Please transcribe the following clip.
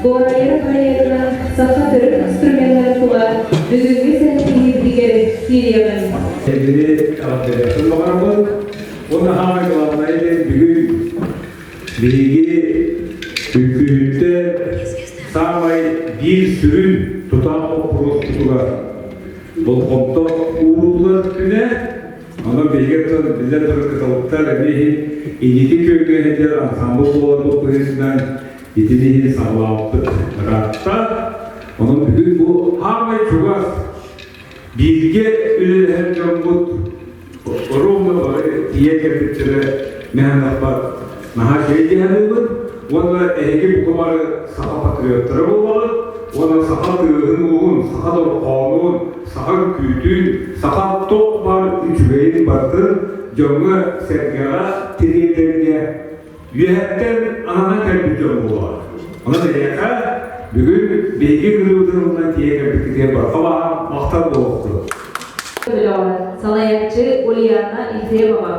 Буорайар проегынан саха төрүт инструменнарын тула бүгүҥҥү сэһэргэһиибитигэр киириэҕиҥ. Эһигини эҕэрдэлиэхпин баҕарабын. Уонна саамай главнайа диэн бүгүн биһиги үҥкүүһүттэр саамай биир сүрүн тутаах боппуруоспутугар болҕомто ууруллар күнэ. Онон биһиги оттон биллэн турар кыталыктар эмиэ иһин инники күөҥҥэ сылдьар ансамбл буоларбыт быһыытынан итини иһин саҕалаабыппыт ыраатта. Онон бүгүн бу саамай чугас бииргэ үлэлэһэр дьоммут ровно бары тиийэн кэлбиттэрэ мэһэнэхпар наһаа үчүгэй дии саныыбын уонна эһиги бука бары саха патриоттара буолаҕыт уонна саха тыаһын-ууһун, саха дорҕоонун, саха үҥкүүтүн, саха туох баар үчүгэйин барытын дьоҥҥо-сэргэҕэ тириэрдэргэ үөһэттэн ананан кэлбит дьон буолаҕыт. Онон эһиэхэ бүгүн биһиги ыҥырыыбытын ылынан тиийэ кэлбиккитигэр барҕа баһаам махтал буолуохтун. Бөлөҕө салайааччы Ульяна Ефремова.